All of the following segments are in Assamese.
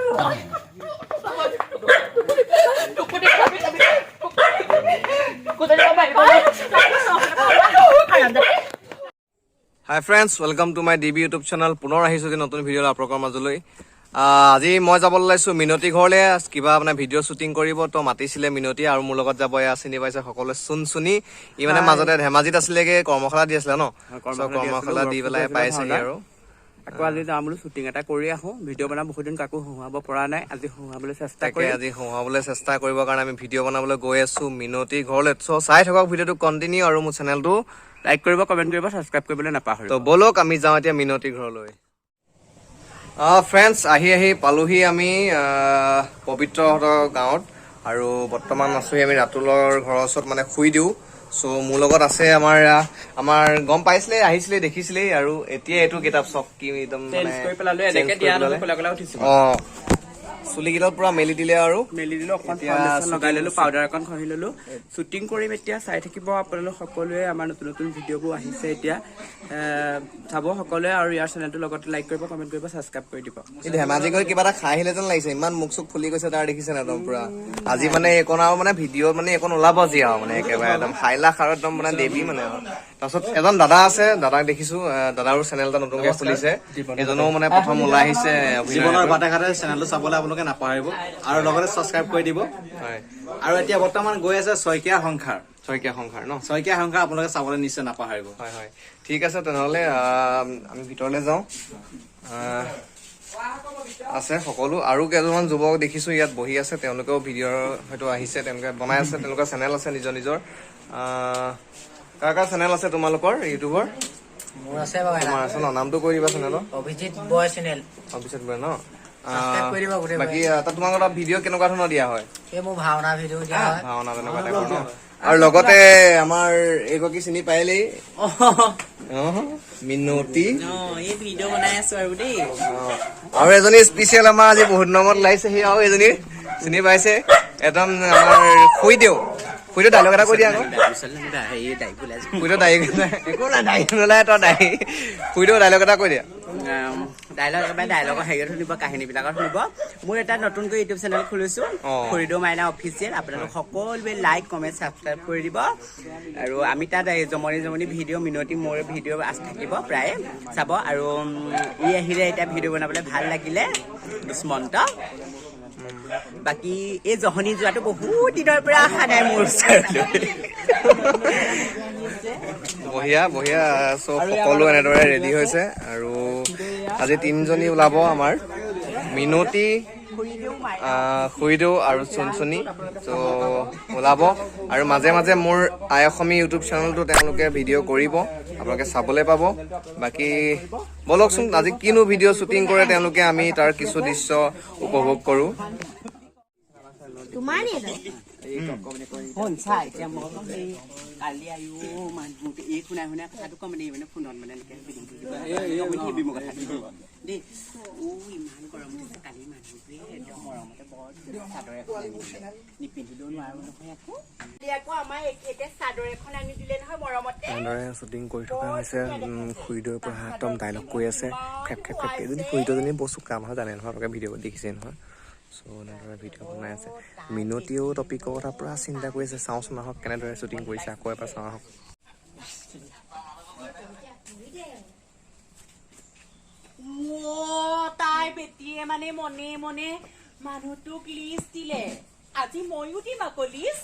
Hi friends, welcome to my DB YouTube channel. পুনৰ আহিছোঁ এটি নতুন ভিডিঅ' আপোনালোকৰ মাজলৈ। আজি মই যাবলৈ ওলাইছোঁ মিনতি ঘৰলৈ। কিবা মানে ভিডিঅ' শ্বুটিং কৰিব তো মাতিছিলে মিনতি আৰু মোৰ লগত যাব এয়া চিনি পাইছে সকলোৱে, চুনচুনি। ই মানে মাজতে ধেমাজিত আছিলেগে, কৰ্মশালা দি আছিলে ন? কৰ্মশালা So, দি আছিলো, কৰ্মশালা দি workshop পেলাই আছিলে পাইছেহি। ভাওনাৰ। আৰু আকৌ আজি যাম বোলো, শ্বুটিং এটা কৰি আহোঁ। ভিডিঅ' বনাম। বহুত দিন কাকো হহুৱাব পৰা নাই, আজি হহুৱাবলৈ চেষ্টা তাকে কৰিম। আজি হহুৱাবলৈ চেষ্টা কৰিবৰ কাৰণে আমি ভিডিঅ' বনাবলৈ গৈ আছো মিনতি ঘৰলৈ। চ' চাই থাকক ভিডিঅ'টো কণ্টিনিউ আৰু মোৰ চেনেলটো লাইক কৰিব, কমেণ্ট কৰিব, ছাবস্ক্ৰাইব কৰিবলৈ নাপাহৰিব। তো ব'লক, আমি যাওঁ এতিয়া মিনতি ঘৰলৈ। ফ্ৰেণ্ডছ, আহি আহি পালোহি আমি পবিত্ৰহঁতৰ গাঁৱত আৰু বৰ্তমান আছোহি আমি ৰাতুলৰ ঘৰৰ ওচৰত, মানে শুই দিওঁ। চ' মোৰ লগত আছে আমাৰ আমাৰ গম পাইছিলে, আহিছিলে, দেখিছিলেই। আৰু এতিয়া এইটো কিতাপ চক কি একদম চেঞ্জ মানে কৰি পেলালো। change এনেকে কৰি দিয়া পেলালে। নহয়, ক'লা ক'লা উঠিছো। চুলিকেইডাল পুৰা মেলি দিলে আৰু মেলি দিলো অকণ, এতিয়া ফাউণ্ডেশ্যন লগাই shooting- ললো, পাউডাৰ অকণ ঘঁহি ললো। শ্বুটিং কৰিম এতিয়া, চাই থাকিব আপোনালোক সকলোৱে। আমাৰ নতুন নতুন ভিডিঅ'বোৰ আহিছে এতিয়া, চাব সকলোৱে আৰু ইয়াৰ চেনেলটোৰ লগতে লাইক কৰিব, কমেণ্ট কৰিব, ছাবস্ক্ৰাইব কৰি দিব। এই ধেমাজি গৈ কিবা এটা খাই আহিলে যেন লাগিছে। ইমান মুখ চুখ ফুলি গৈছে তাৰ, দেখিছে নাই? একদম পুৰা আজি মানে এইকণ আৰু মানে ভিডিঅ' মানে এইকণ ওলাব আজি আৰু মানে একেবাৰে একদম সাইলাখ আৰু একদম মানে দেৱী মানে আৰু। তাৰপিছত এজন দাদা আছে, দাদাক দেখিছো। দাদাৰো চেনেল এটা নতুনকে খুলিছে। এজনেও মানে প্ৰথম ওলাই আহিছে অভিনয়। জীৱনৰ বাটে ঘাটে চেনেলটো চাবলৈ আপোনালোকে নাপাহৰিব আৰু লগতে ছাবস্ক্ৰাইব কৰি দিব। আৰু এতিয়া বৰ্তমান গৈ আছে শইকীয়া সংসাৰ। শইকীয়া সংসাৰ ন? শইকীয়া সংসাৰ আপোনালোকে চাবলৈ নিশ্চয় নাপাহৰিব। হয়, ঠিক আছে তেনেহ'লে। আমি ভিতৰলৈ যাওঁ। আছে সকলো আৰু কেইজনমান যুৱক দেখিছো ইয়াত বহি আছে। তেওঁলোকেও ভিডিঅ' হয়তো আহিছে, তেওঁলোকে বনাই আছে, তেওঁলোকৰ চেনেল আছে নিজৰ নিজৰ। কাৰ কাৰ চেনেল আছে তোমালোকৰ ইউটিউবৰ? মোৰ আছে বাৰু এটা। তোমাৰ আছে ন? নামটো কৈ দিবা চেনেলৰ। অভিজিত বয় চেনেল। অভিজিত বয় ন? Subscribe কৰি দিবা গোটেই। বাকী তাত তোমালোকৰ তাত ভিডিঅ' কেনেকুৱা ধৰণৰ দিয়া হয়? এই মোৰ ভাওনা ভিডিঅ' দিয়া হয়। ভাওনা তেনেকুৱা টাইপৰ ন? আৰু লগতে আমাৰ এইগৰাকী চিনি পাইলেই, মিনতি। এই ভিডিঅ' বনাই আছো আৰু দেই। আৰু এজনী স্পেচিয়েল আমাৰ আজি বহুত দিনৰ মূৰত ওলাইছে সি। আৰু এজনী চিনি পাইছে একদম, আমাৰ খুইদেউ। খুইদেউ, ডাইলগ এটা কৈ দিয়া আকৌ। খুইদেউ, দাড়ি একো নাই, দাড়ি নোলায় তই দাড়ি। খুইদেউ, ডাইলগ এটা কৈ দিয়া। ডাইলগ একেবাৰে ডাইলগৰ হেৰিয়ত শুনিব, কাহিনীবিলাকত শুনিব। মোৰ এটা নতুনকৈ ইউটিউব চেনেল খুলিছো, খুৰীদেউ মাইনা অফিচিয়েল। আপোনালোক সকলোৱে লাইক, কমেণ্ট, ছাবস্ক্ৰাইব কৰি দিব। আৰু আমি তাত এই জমনি জমনি ভিডিঅ', মিনতি মোৰ ভিডিঅ' থাকিব, প্ৰায়ে চাব। আৰু ই আহিলে এতিয়া ভিডিঅ' বনাবলৈ ভাল লাগিলে, দুষ্মন্ত। বাকী এই জহনি যোৱাটো বহুত দিনৰ পৰা অহা নাই মোৰ ওচৰলৈ। বঢ়িয়া বঢ়িয়া। চ' সকলো এনেদৰে ৰেডি হৈছে আৰু আজি তিনিজনী ওলাব আমাৰ, মিনতি, খুৰীদেউ আৰু চুনচুনি। চ' ওলাব আৰু মাজে মাজে মোৰ আই অসমী ইউটিউব চেনেলটো তেওঁলোকে ভিডিঅ' কৰিব, আপোনালোকে চাবলৈ পাব। বাকী ব'লকচোন, আজি কিনো ভিডিঅ' শ্বুটিং কৰে তেওঁলোকে, আমি তাৰ কিছু দৃশ্য উপভোগ কৰোঁ। তোমাৰ নি এটা? শুন চা, এতিয়া মই কম, এই কালি আয়ো মানুহটো এই শুনাই শুনাই কথাটো কম দেই, মানে ফোনত মানে এনেকে সুধিবি মোৰ কথাটো দেই। ইমান গৰম উঠিছে। কালি মানুহটোৱে একদম মৰমতে বৰ ধুনীয়া চাদৰ এখন আনি দিলে। নিপিন্ধিলেও নোৱাৰো নহয় আকৌ। আকৌ আমাৰ এতিয়া চাদৰ এখন আনি দিলে নহয় মৰমতে। এনেদৰে শ্বুটিং কৰি থকা হৈছে। খুৰীদেউৰ পৰা একদম ডাইলগ কৈ আছে খেপ খেপ খেপ। এজনী খুৰীদেউজনী বৰ চোকা নহয়, জানে নহয় আপোনালোকে, ভিডিঅ' দেখিছে নহয়। চ' এনেদৰে ভিডিঅ' বনাই আছে। মিনতিয়েও টপিকৰ কথা পূৰা চিন্তা কৰি আছে। চাওঁচোন আহক কেনেদৰে শ্বুটিং কৰিছে, আকৌ এবাৰ চাওঁ আহক। তাই বেটিয়ে মানে মনে মনে মানুহটোক লিষ্ট দিলে। আজি ময়ো দিম আকৌ লিষ্ট।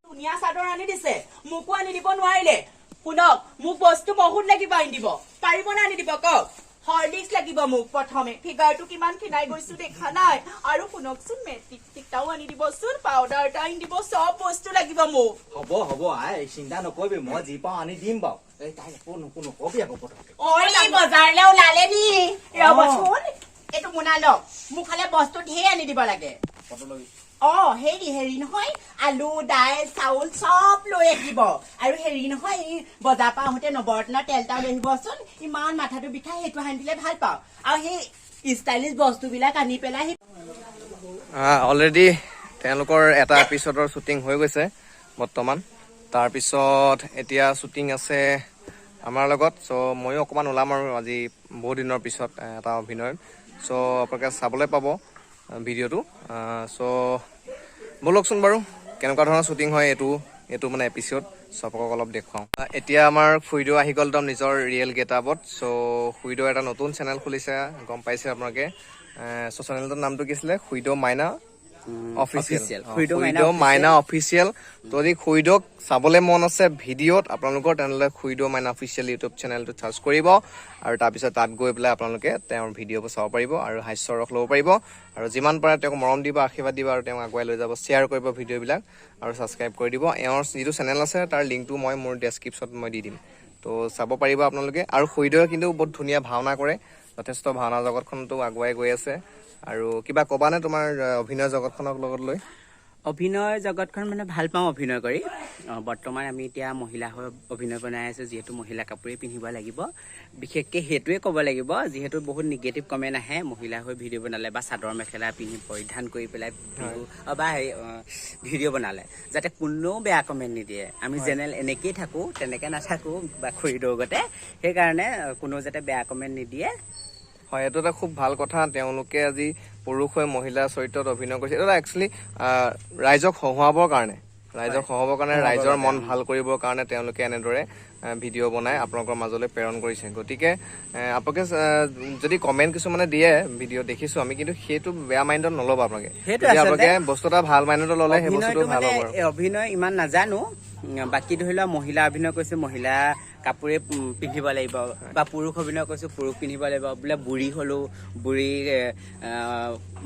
ধুনীয়া চাদৰ আনি দিছে, মোকো আনি দিব নোৱাৰিলে। শুনক, মোক বস্তু বহুত লাগিব, আনি দিব পাৰিব নে আনি দিব কওক? হৰলিক্স লাগিব মোক প্ৰথমে, ফিগাৰটো কিমান ক্ষীণাই গৈছো দেখা নাই? আৰু শুনকচোন, মেট্ৰিক টিকটাও আনি দিবচোন, পাউদাৰ এটা আনি দিব, চব বস্তু লাগিব মোক। হ'ব হ'ব আই, চিন্তা নকৰিবি, মই যি পাওঁ আনি দিম বাৰু। এই তাই একো নকো নকবি আকৌ পটককে। ঐ, বজাৰলৈ ওলালে নি? ৰ'বচোন, এইটো মোনা লওক। মোক খালে বস্তু ঢেৰ আনি দিব লাগে। হেৰি হেৰি নহয়, আলু, দাইল, চাউল চব লৈ আহিব। আৰু হেৰি নহয়, এই বজাৰৰ পৰা আহোঁতে নৱৰত্ন তেল এটা লৈ আহিবচোন। ইমান মাথাটো বিষাই, সেইটো সানি দিলে ভাল পাওঁ। আৰু সেই ষ্টাইলিছ বস্তুবিলাক আনি পেলাই সেই অলৰেডি তেওঁলোকৰ এটা এপিছডৰ শ্বুটিং হৈ গৈছে বৰ্তমান। তাৰপিছত এতিয়া শ্বুটিং আছে আমাৰ লগত। চ' ময়ো অকণমান ওলাম আৰু আজি বহুত দিনৰ পিছত এটা অভিনয়ত। চ' আপোনালোকে চাবলৈ পাব। ভিডিঅ'টো। চ' ব'লকচোন বাৰু, কেনেকুৱা ধৰণৰ শ্বুটিং হয় এইটো এইটো মানে এপিছ'ড চবক অলপ দেখুৱাওঁ। এতিয়া আমাৰ খুইদেউ আহি গ'ল একদম নিজৰ ৰিয়েল গেটআপত। চ' খুইদেউ এটা নতুন চেনেল খুলিছে, গম পাইছে আপোনালোকে। চ' চেনেলটোৰ নামটো কি আছিলে? খুইদেউ মাইনা অফিচিয়েল। খুইদেউ মাইনা অফিচিয়েল। যদি খুইদেউক চাবলৈ মন আছে ভিডিঅ'ত আপোনালোকৰ, তেনেহ'লে খুইদেউ মাইনা অফিচিয়েল ইউটিউব চেনেলটো চাৰ্চ কৰিব আৰু তাৰপিছত তাত গৈ পেলাই আপোনালোকে তেওঁৰ ভিডিঅ'বোৰ চাব পাৰিব আৰু হাস্যৰস ল'ব পাৰিব। আৰু যিমান পাৰে তেওঁক মৰম দিব, আশীৰ্বাদ দিব আৰু তেওঁক আগুৱাই লৈ যাব, শ্বেয়াৰ কৰিব ভিডিঅ'বিলাক আৰু ছাবস্ক্ৰাইব কৰি দিব। এওঁৰ যিটো চেনেল আছে তাৰ লিংকটো মই মোৰ ডেছক্ৰিপশ্যনত মই দি দিম, তো চাব পাৰিব আপোনালোকে। আৰু খুইদেৱে কিন্তু বহুত ধুনীয়া ভাওনা কৰে, যথেষ্ট ভাওনা জগতখনতো আগুৱাই গৈ আছে। আৰু কিবা ক'বানে তোমাৰ অভিনয় জগতখনক লগত লৈ? অভিনয় জগতখন মানে ভাল পাওঁ অভিনয় কৰি। বৰ্তমান আমি এতিয়া মহিলা হৈ অভিনয় বনাই আছোঁ, যিহেতু মহিলা কাপোৰেই পিন্ধিব লাগিব। বিশেষকৈ সেইটোৱে ক'ব লাগিব, যিহেতু বহুত নিগেটিভ কমেণ্ট আহে মহিলা হৈ ভিডিঅ' বনালে বা চাদৰ মেখেলা পিন্ধি পৰিধান কৰি পেলাই বিহু বা হেৰি ভিডিঅ' বনালে, যাতে কোনেও বেয়া কমেণ্ট নিদিয়ে। আমি জেনেৰেল এনেকেই থাকোঁ, তেনেকৈ নাথাকোঁ বা খুৰীদেউৰ গতে, সেইকাৰণে কোনেও যাতে বেয়া কমেণ্ট নিদিয়ে। হয়, এইটো এটা খুব ভাল কথা। তেওঁলোকে আজি পুৰুষ হৈ মহিলা চৰিত্ৰত অভিনয় কৰিছে। এইটো এটা একচুৱেলি ৰাইজক হহুৱাবৰ কাৰণে, ৰাইজক হহুৱাবৰ কাৰণে, ৰাইজৰ মন ভাল কৰিবৰ কাৰণে তেওঁলোকে এনেদৰে ভিডিঅ' বনাই আপোনালোকৰ মাজলৈ প্ৰেৰণ কৰিছে। গতিকে আপোনালোকে যদি কমেণ্ট কিছুমানে দিয়ে ভিডিঅ' দেখিছো আমি, কিন্তু সেইটো বেয়া মাইণ্ডত নল'ব আপোনালোকে। আপোনালোকে বস্তু এটা ভাল মাইণ্ডত ল'লে সেই বস্তুটো ভাল হ'ব। অভিনয় ইমান নাজানো, বাকী ধৰি লোৱা মহিলা অভিনয় কৰিছো, মহিলা কাপোৰে পিন্ধিব লাগিব, বা পুৰুষ অভিনয় কৰিছো পুৰুষ পিন্ধিব লাগিব, বোলে বুঢ়ী হ'লো বুঢ়ী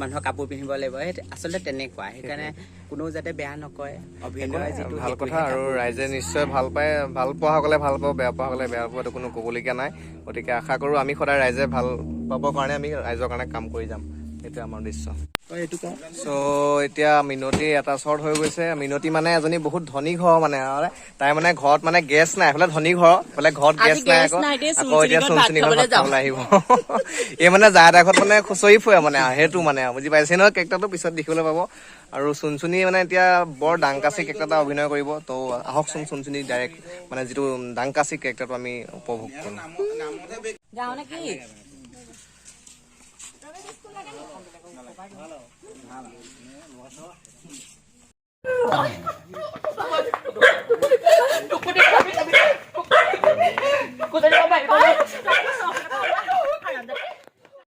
মানুহৰ কাপোৰ পিন্ধিব লাগিব। সেই আচলতে তেনেকুৱা, সেইকাৰণে কোনেও যাতে বেয়া নকয়। অভিনয় যিটো ভাল কথা আৰু ৰাইজে নিশ্চয় ভাল পায়, ভাল পোৱাসকলে ভাল পাব, বেয়া পোৱাসকলে বেয়া পোৱা, এইটো কোনো ক'বলগীয়া নাই। গতিকে আশা কৰোঁ আমি সদায় ৰাইজে ভাল পাবৰ কাৰণে আমি ৰাইজৰ কাৰণে কাম কৰি যাম, সেইটোৱে আমাৰ উদ্দেশ্য। চ' এতিয়া মিনতি এটা চৰ্ট হৈ গৈছে। মিনতি মানে এজনী বহুত ধনী ঘৰ, মানে তাই মানে ঘৰত মানে গেছ নাই, এইফালে ধনী ঘৰ, এইফালে ঘৰত গেছ নাই, আকৌ এতিয়া চুনচুনি ঘৰত ভাত খাবলৈ আহিব। এই মানে যা এটা ঘৰত মানে খুচৰি ফুৰে মানে, সেইটো মানে বুজি পাইছে নহয়। কেৰেক্টাৰটো পিছত দেখিবলৈ পাব। আৰু চুনচুনি মানে এতিয়া বৰ ডাংকাচি কেৰেক্টাৰ এটা অভিনয় কৰিব। ত' আহকচোন চুনচুনি ডাইৰেক্ট মানে যিটো ডাংকাচি কেৰেক্টাৰটো আমি উপভোগ কৰোঁ।